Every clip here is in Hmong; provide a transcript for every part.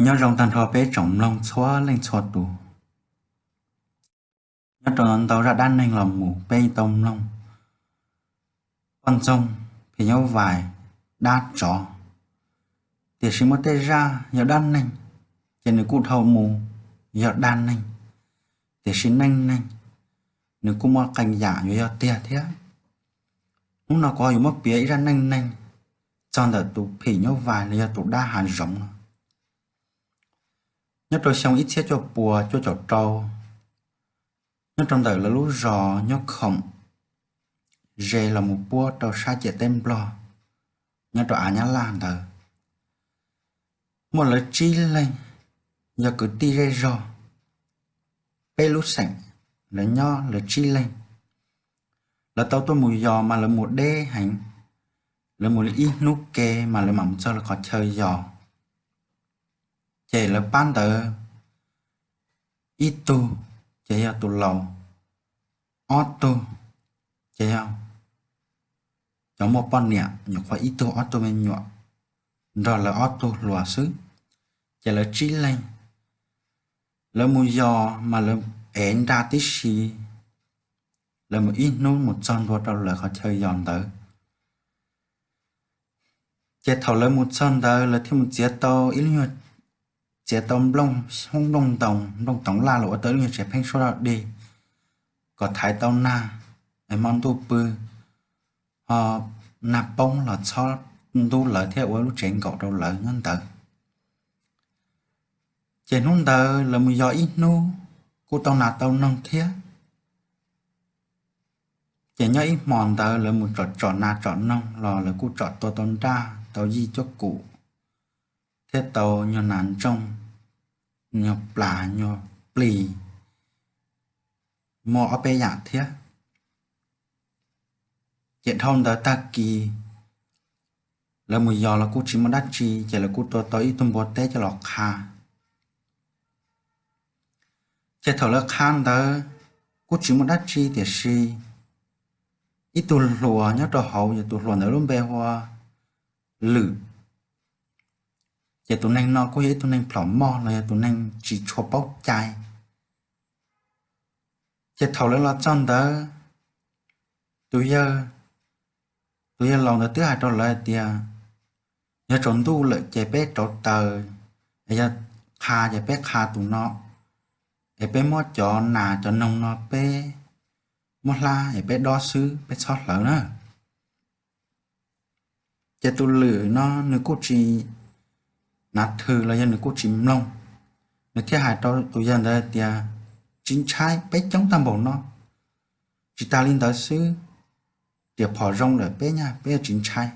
Nyob zoo tag nrho peb tsoom mloog txhua leej txhua tus. Nyob rau ntau zaj dab neeg los mus peb tau mloog poj ntxoog phim nyuj vais, dab tsov, tiam sis muaj tej zaj yog dab neeg ces nws kuj dhau mus yog dab neeg, tiam sis neej neeg nws kuj muaj qee yam yuav yog tiag thiab. Hnub no kuv ho yuav muab piav ib zaj neej neeg txog ntawm tus phim nyuj vais los yog tus dab hav zoov no. Nyob rau xyoo ib txhiab cuaj puas cuaj caum rau, nyob rau ntawm lawv lub zos nyob khoom ze los mus puab rau sab ciam teb Nplog, nyob rau av Nyab Laj ntawd, muaj lawv tsib leeg yog kwv tij zej zog, peb lub xeem, lawv nyob lawv tsib leeg. Lawv tau tuaj mus yos mas lawv mus deb heev, lawv mus li ib hnub ke mas lawv mam mus txog lawv qhov chaw yos. Ces lawv pab ntawd ib tug ces yog tus laus, ob tug ces yog cov muaj poj niam nyuam qhuav ib tug ob tug me nyuam nrog lawv ob tug hluas xwb. Ces lawv tsib leeg, lawv mus yos mas lawv ev nra tib si, lawv mus ib hnub mus txog ntua rau lawv qhov chaw yos ntawd. Ces thaum lawv mus txog ntawd lawv thiaj mus txiav tau ib lub nyuag, txiav tau nplooj hoob nplooj ntoos, nplooj toov laj los ua tau ib lub nyuag tsev pheeb suab dog dig kom thaiv tau nag es hmo ntuj pw, ho nag poob los txhob ntub lawv thiab ua lub tsev nkaum rau lawv nyob ntawd. Ces hnub ntawd lawv mus yos ib hnub kuj tau nas tau noog thiab. Ces nyob ib hmo ntawd lawv mus tsom tsom nas tsom noog los lawv kuj tsom tua tau nraj tau yij cuab kum thiab tau nyuag nas ntsooj, nyuag plas nyuag plis, muaj ob peb yam thiab. Ces dhau ntawd tag kis lawv mus yos los kuj tsis muaj dab tsi, ces lawv kuj tua tau ib tug npua teb coj los qha. Ces thaum lawv qha ntawd kuj tsis muaj dab tsi, tiam sis ib tug hluas nyob rau hauv, yog tus hluas ntawd lub npe hu ua Lwm. Ces tus neeg no kuj yog ib tug neeg plhom moj los yog tus neeg tsis tshua paub cai. Ces thaum lawv los txog ntawd, tus yawg, tus yawg laus ntawd twb hais rau lawv hais tias, yog tsaus ntuj lawm ces peb rauv taws, es yog qha ces peb qha tus no, es peb muab cov nas cov noog no peb muab hlab es peb dob xwb, peb txhob hlawv na. Ces tus Lwm no nws kuj tsis hnav thw los yog nws kuj tsis mloog, nws thiaj hais rau tus yawg ntawd tias, tsis ntshai, peb coob tag npaum no. Tsis tas li ntawd xwb, riam phom zoo lawm peb nyaj peb tsis ntshai.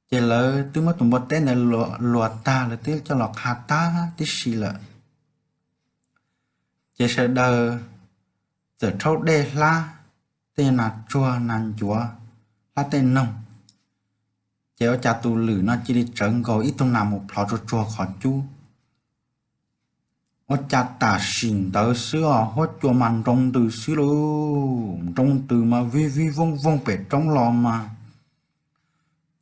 Ces lawv twb muab tus npua teb ntawd luas tag, lawv twb coj los qha tag tib si lawm. Ces sawv daws txawm rhaub dej hlab tej nas tsuag nas ncuav, hlab tej noog. Ces ua cas tus Lwm no cia li tsawv nkaus ib tug nas mus plhov tsuag tsuag qhov cub. Ua cas tam sim ntawd xwb os, huab cua mas nroo ntws xwb lauj, nroo ntws mas vij vij vooj vooj pem roob los mas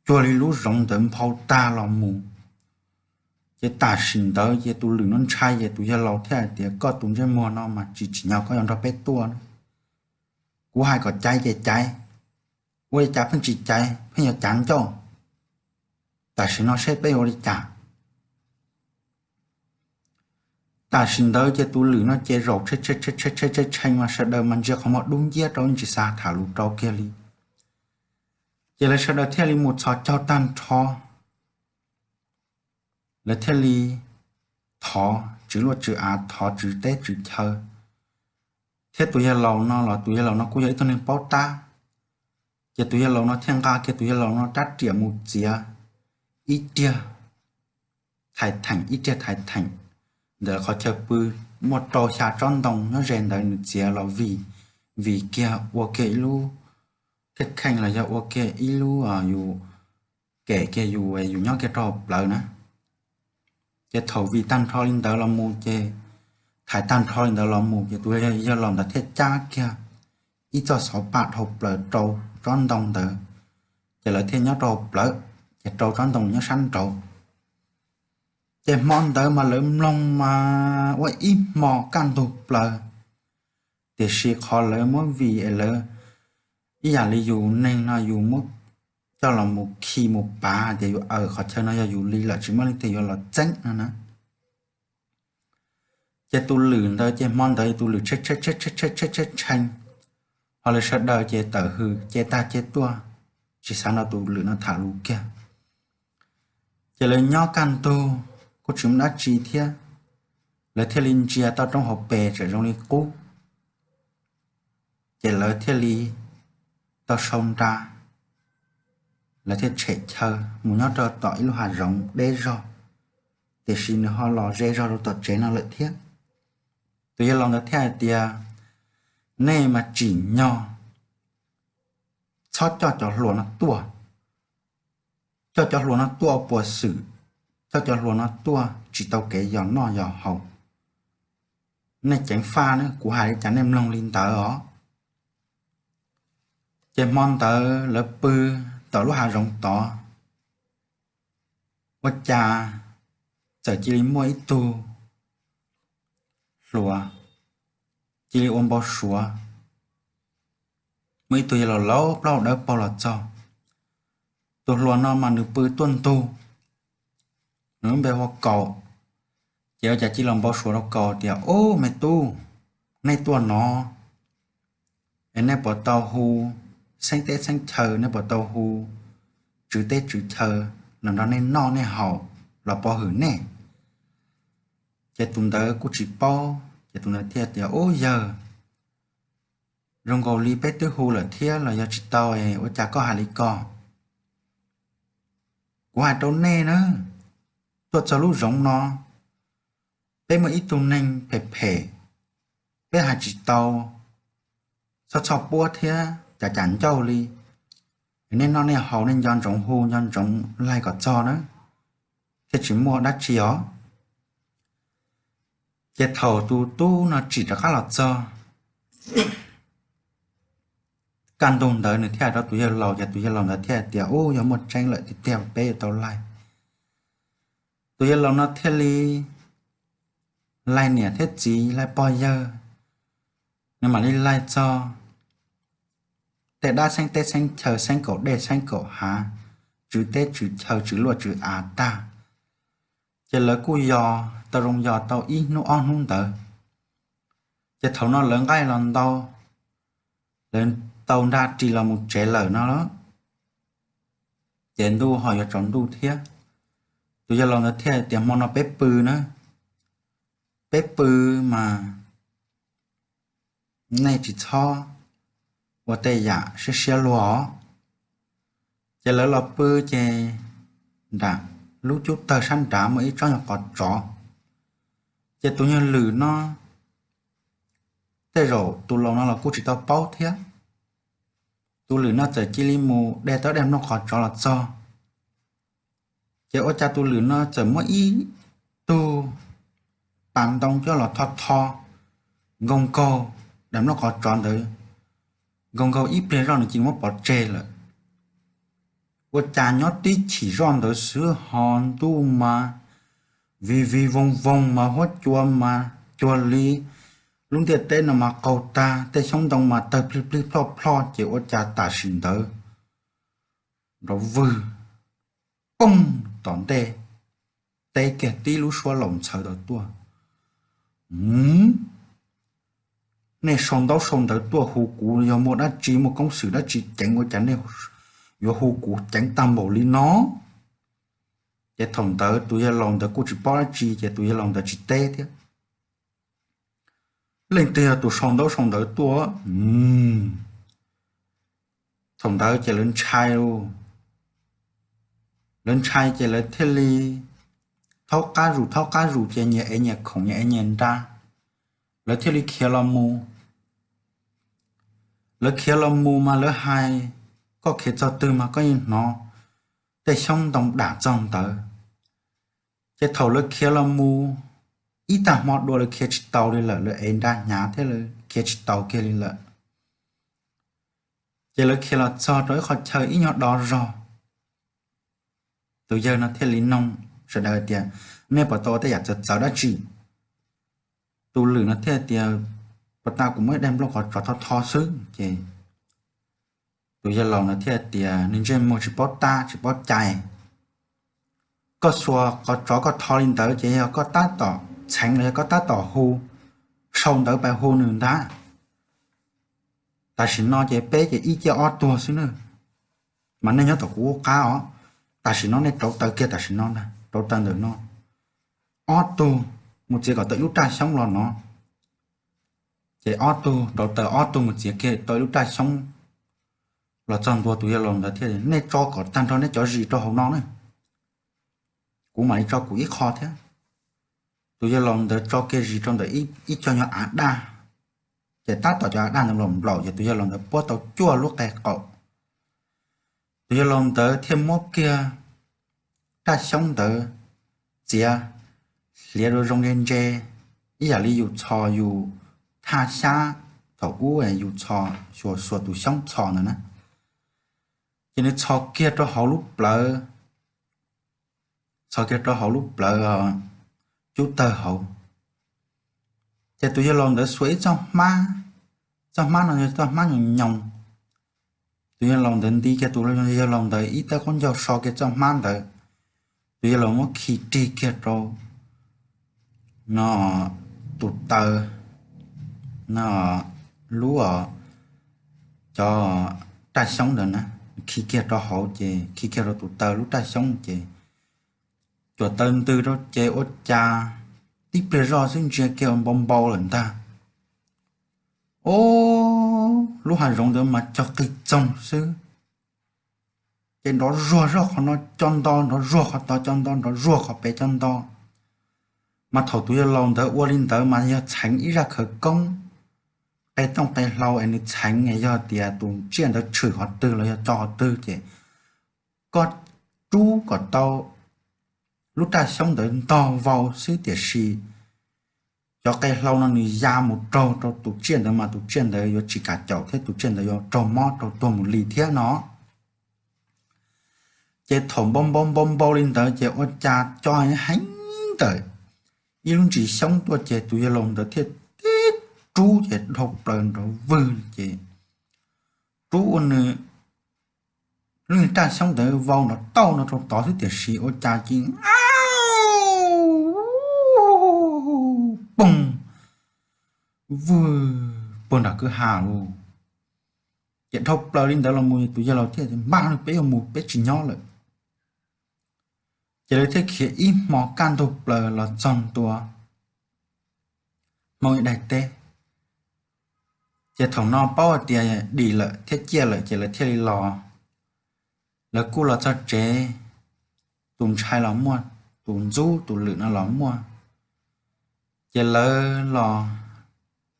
cuag li lub zoov ntawd nphau tag los mus. Ces tam sim ntawd ces tus Lwm no ntshai, ces tus yawg laus thiaj hais tias, koj tus ntsej muag no mas tsis tsim nyog koj yuav nrog peb tuaj. Kuv hais kom caiv ces caiv, ua li cas pheej tsis caiv, pheej yuav cav ncauj. Tam sim no seb peb yuav ua li cas. Tam sim ntawd ces tus Lwm no ces zaum tshee tshee tshee mas sawv daws mas ntsia qhov muag dub nciab rau, tsis xav tham lus rau kiag li. Ces lawv sawv daws thiaj li mus txhos caug tag nrho, lawv thiaj li thov tswv luaj tswv av, thov tswv teb tswv chaw thiab tus yawg laus no los tus yawg laus no kuj yog ib tug neeg paub tab. Ces tus yawg laus no thiaj nqa kiag tus yawg laus no rab riam mus txiav ib tiag thaiv theem ib tiag thaiv theem ntawm qhov chaw pw, muaj rau xya tsob ntoo nyob ze ntawd, nws txiav los vim, vim kiag ua kiag ib lub kheej kheej los yog ua kiag ib lub, yus kem kiag yus, yus nyob kiag rau hauv plawv na. Ces thaum vim tag nrho li ntawd los mus ces, thaiv tag nrho li ntawd los mus ces tus yawg laus ntawd thiaj cab kiag ib txoj xov paj dhau plaws rau tsob ntoo ntawd, ces lawv thiaj nyob rau hauv plawv, ces rau tsob ntoo nyob sab nraud. Ces hmo ntawd mas lawv mloog mas ua ib hmo kaj ntug plaws, tiam sis qhov lawv muab vim es lawv ib yam li yus neeg no yus muab coj los mus khi mus pav hais tias yus aws qhov chaw no yog yus li lawm tsis muaj leej twg yuav los txeeb no na. Ces tus lwm ntawd ces hmo ntawd tus lwm tshee tshee tshee tshee, ho lawv sawv daws ces tawm hws ces tag ces tuaj, tsis xav nrog tus lwm no tham lus kiag. Ces lawv nyob kaj ntug kuj tsis muaj dab tsi thiab, lawv thiaj li ntsia toj roob hauv pes tseem zoo li qub. Ces lawv thiaj li tau sau nra, lawv thiaj tshem chaw mus nyob rau tom ib lub hav zoov deb zog, tiam sis nws ho los ze zog rau tom tsev no lawm thiab. Tus yawg laus ntawd thiaj hais tias, nej mas tsim nyog txhob coj cov hluas no tuaj, coj cov hluas no tuaj puas xwm, coj cov hluas no tuaj tsis tau kev yos noj yos haus. Nej ceev faj ne, kuv hais li cas nej mloog li ntawd os. Ces hmo ntawd lawv pw tom lub hav zoov tod, ua cas txawm cia li muaj ib tug hluas cia li ua npau suav, muaj ib tug yawg laus laus plaub hau dawb paug los txog. Tus hluas no mas nws pw tuaj ntug, nws lub npe hu ua Kaus. Ces ua cas cia li los npau suav rau Kaus tias, ub me tub, nej tuaj no es nej puas tau hu xeeb teb xeeb chaw, nej puas tau hu tswv teb tswv chaw los nrog nej noj nej haus los puas hwm nej? Ces tus ntawd kuj tsis paub, ces tus ntawd thiaj tias, ub yawg, zoo nkaus li peb twb hu lawm thiab los yog tsis tau, ua cas koj hais li ko? Kuv hais rau nej na, tuaj txog lub zoov no, peb muaj ib tug neeg phem phem, peb hais tsis tau, txhob txhoj puab thiab cas cas ncauj li. Nej noj nej haus nej nco ntsoov hu nco ntsoov laig kom txog na, thiaj tsis muaj dab tsi os. Ces thaum tus tub no tsim rov qab los txog, kaj ntug ntawd nws thiaj hais rau tus yawg laus, ces tus yawg laus ntawd thiaj hais tias, ub, yog muaj tseeb lawm tiag tiag peb yuav tau laig. Tus yawg laus no thiaj li laig niam thiab txiv, laig pog yawg, nws mam li laig txog tej dab xeeb teb xeeb chaw, xeeb kaum dej xeeb kaum hav, tswv teb tswv chaw, tswv luaj tswv av tag. Ces lawv kuj yos tau zoo yos tau ib hnub ob hnub ntawd. Ces thaum no lawv nqaij los ntau, lawv tau nra ris los mus tsev lawm no. Ces ntuj ho yuav tsaus ntuj thiab, tus yawg laus ntawd thiaj tias, hmo no peb pw na, peb pw mas nej tsis txhob ua tej yam siab siab luag os. Ces lawv los pw ces nram lub cub tawg sab nrad muaj ib tsob nyuag qos tsov. Ces tus nyuag lwm no tej zaum tus laus no los kuj tsis tau paub thiab. Tus lwm no txawm cia li mus de tau daim nplooj qos tsov los txog. Ces ua cas tus lwm no txawm muab ib tug pas ntoo coj los tho tho, nkaug nkaug daim nplooj qos tsov ntawd, nkaug nkaug ib pliag zoj nws cia li muab pov tseg lawm. Ua cas nyob tib chim zoj ntawd xwb ho ntuj mas vig vig voog voog mas huab cua mas cuag li lub ntiaj teb no mas qaug tag, tej xyoob ntoo mas tawg plig plig ploj ploj, ces ua cas tam sim ntawd nrov vwg, poog, tom ntej teb kiag tib lub suab laus ntxhawv tau tuaj. Nej sau ntaub sau ntawv tuaj hu kuv yog muaj dab tsi, muaj koob xwm dab tsi ceev ua cas nej yuav hu kuv ceev tag npaum li no? Ces thaum ntawd tus yawg laus ntawd kuj tsis paub dab tsi, ces tus yawg laus ntawd tsis teb thiab. Leej twg yog tus sau ntaub sau ntawv tuaj? Thaum ntawd ces lawv ntshai, lawv ntshai ces lawv thiaj li thaub qab zus thaub qab zus ces nyias ev nyias khoom nyias ev nyias nra, lawv thiaj li khiav los mus. Lawv khiav los mus mas lawv hais, koj khiav txog twg mas koj yeej hnov tej xyoob ntoo dam txog ntawd. Ces thaum lawv khiav los mus, ib tag hmo dua lawv khiav tsis tau li lawm, lawv ev nra hnyav thiab lawv khiav tsis tau kiag li lawm. Ces lawv khiav los txog rau ib qho chaw ib nyuag do zog. Tus yawg no thiaj li noog sawv daws tias, nej puas tau ua tej yam txawv txawv dab tsi? Tus lwm no thiaj tias, puas tas kuv muab ib daim nplooj qhov tsov tho tho xwb. Ces tus yawg laus no thiaj tias, nws ntsej muag tsis paub tab tsis paub cai, koj xuas qhov tsov koj tho li ntawd ces yog koj tab tom txheev los yog koj tab tom hu, sau ntawv pais hu nws ntag. Tam sim no ces peb ces ib ciaj ob tuag xwb na, mas nej nyob tom kuv ub qab os. Tam sim no nej rauv taws kiag tam sim no ntag, rauv taws ntawm no, ob tug mus txiav kom tau ib lub raj xyoob los no. Ces ob tug rauv taws, ob tug mus txiav kiag tau ib lub raj xyoob los txog ntua, tus yawg laus ntawd thiaj, nej tso kom tag nrho nej cov zis rau hauv no na, kuv mam li tso kuv ib qho thiab. Tus yawg laus ntawd tso kiag zis rau ntawm ib co nyuag av daj, ces tab tom cov av daj ntawd los nplaum ces tus yawg laus ntawd puab tau cuaj lub qe qaum. Tus yawg laus ntawd thiaj muab kiag raj xyoob ntawd txiav, hliav rau zoo ntse ntse, ib yam li yus txhos yus thaj xyab thaum ub yus txhos, xuas xuas tus xyoob txhos ntawd na. Ces nws txhos kiag rau hauv lub plawv, txhos kiag rau hauv lub plawv cub tawg hauv. Ces tus yawg laus ntawd xuas ib txoj hmab, txoj hmab no yog txoj hmab nyoos nyoos. Tus yawg laus ntawd nti kiag tus yawg laus ntawd ib tawb qaub ncaug so kiag txoj hmab ntawd, tus yawg laus muab khi rig kiag rau no tus taw, no lub, cov raj xyoob ntawd na, khi kiag rau hauv ces khi kiag rau tus taw lub raj xyoob ces cuam taw ntws rau ces ua cas tib pliag zoj xwb ntsia kiag ua npau npau lawm ntag. Ob, lub hav zoov ntawd mas cog qig txoog xwb, ces nrov zuag zog qhov no co nto, nrov zuag qhov tod co nto, nrov zuag qhov pem co nto. Mas thaum tus yawg laus ntawd ua li ntawd mas yog txheev ib zaj khawv koob, qe tooj qe hlau es nws txheev yog tias tus tsiaj ntawd tshwm qhov twg los yog tso qhov twg ces koj rub kom tau lub raj xyoob ntawd ntog vau xwb, tiam sis cov qe hlau no nws ya mus raug rau tus tsiaj ntawd mas tus tsiaj ntawd yuav tsis kam caum thiab tus tsiaj ntawd yuav raug mob raug tuag mus li thiab no. Ces thaum npau npau npau npau li ntawd ces ua cas co heev ntawm ib lub ntsis xyoob tuaj ces tus yawg laus ntawd thiaj tib rub ces dhau plaws nrov vwg ces rub ua nws lub raj xyoob ntawd vau nrov tauj no rau tod xwb, tiam sis ua cas ci poog vwg puag nram kwj ha lauj. Ces dhau plaws li ntawd los mus tus yawg laus thiaj, npaj no peb yuav mus, peb tsis nyob lawm. Ces lawv thiaj khiav ib hmo kaj ntug plaws los txog ntua Hmoob ib daim teb. Ces thaum no paub hais tias dim lawm thiab ciaj lawm ces lawv thiaj li los. Lawv kuj los txog tsev, tus ntshai los muaj, tus ntxub tus lwm no los muaj. Ces lawv los,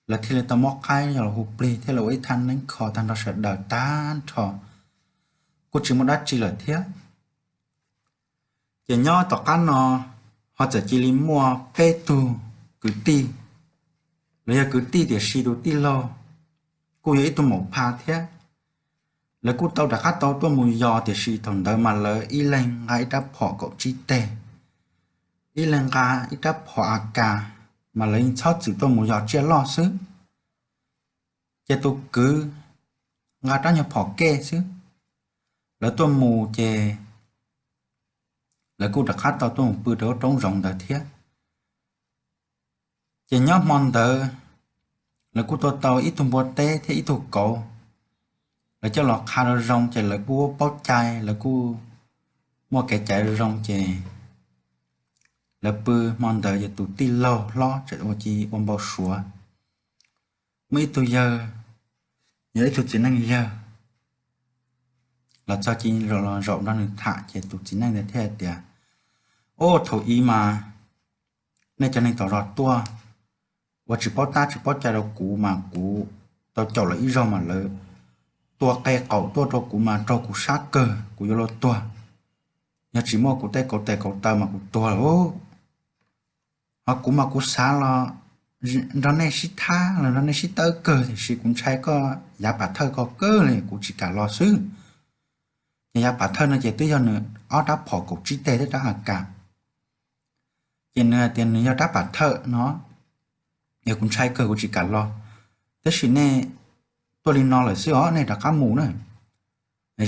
lawv thiaj li tau muab qaib los hu plig thiab lawv ua ib thaj neeb kho tag nrho sawv daws tag nrho, kuj tsis muaj dab tsi lawm thiab. Ces nyob tom qab no ho txawm cia li muaj peb tug kwv tij, los yog kwv tij tiam sis tus tij laug kuj yog ib tug maum pha thiab. Lawv kuj tau rov qab tau tuaj mus yos tiam sis thaum ntawd mas lawv ib leeg nqa ib rab phom kaum tsib teg, ib leeg nqa ib rab phom A K, mas lawv yeej txhob txwm tuaj mus yos tsiaj loj xwb. Ces tus kwv nqa rab nyuag phom kej xwb. Lawv tuaj mus ces lawv kuj rov qab tau tuaj mus pw rau lub roob zoov ntawd thiab. Ces nyob hmo ntawd lawv kuj tua tau ib tug npua teb thiab ib tug kauv. Lawv coj los qha rau zoo ces lawv kuj paub cai, lawv kuj muaj kev cai rau zoo ces lawv pw hmo ntawd ces tus tij laug hlob tseem ua ci ua npau suav. Muaj ib tug yawg, yog ib tug txiv neej yawg los txog ci los zaum nrog nws tham ces tus txiv neej ntawd thiaj tias, Ub, thaum i mas nej cov neeg tom zos tuaj ua tsis paub tab tsis paub cai rau kuv mas kuv tau caum lawv ib zaug mas lawv tua qe qaum tuaj rau kuv mas raug kuv sab kawg, kuv yuav luag tuag. Yog tsis muaj kuv tej kauv tes kauv taw mas kuv tuag lawm. Ho kuv mas kuv xav los nrog nej sib thab los nrog nej sib tawb kawg, tiam sis kuv ntshai koj yav pam thawj ko kawg li kuv tsis kam los xwb. Ces yav pam thawj no ces twb yog nws ob rab phom kaum tsib teg thiab rab A K. Ces nws hais tias nws yog rab pam thawj no, es kuv ntshai kawg kuv tsis kam los. Tab sis nej tuaj li no lawm xwb os, nej rov qab mus na.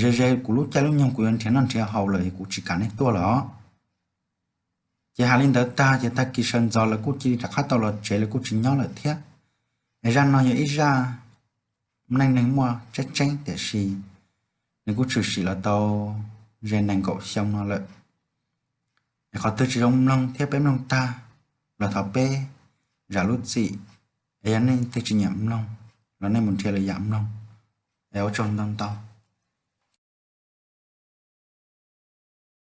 Ze ze kuv lub caij lub nyoog kuv yuav nrhiav noj nrhiav haus lawm es kuv tsis kam nej tuaj lawm os. Ces hais li ntawd tag ces tag kis sawv ntxov lawv kuj cia li rov qab tau los tsev, lawv kuj tsis nyob lawm thiab. Es zaj no yog ib zaj neej neeg muaj tseeb tseeb tiam sis nws kuj tshwm sim los tau ze nees nkaum xyoo no lawm. Es qhov twg tsis zoo mloog thiab peb mloog tag los thov peb zam lub txim, es yog nej twg tsis nyiam mloog los nej mus nrhiav lwm yam mloog. Es ua tsaug ntau ntau.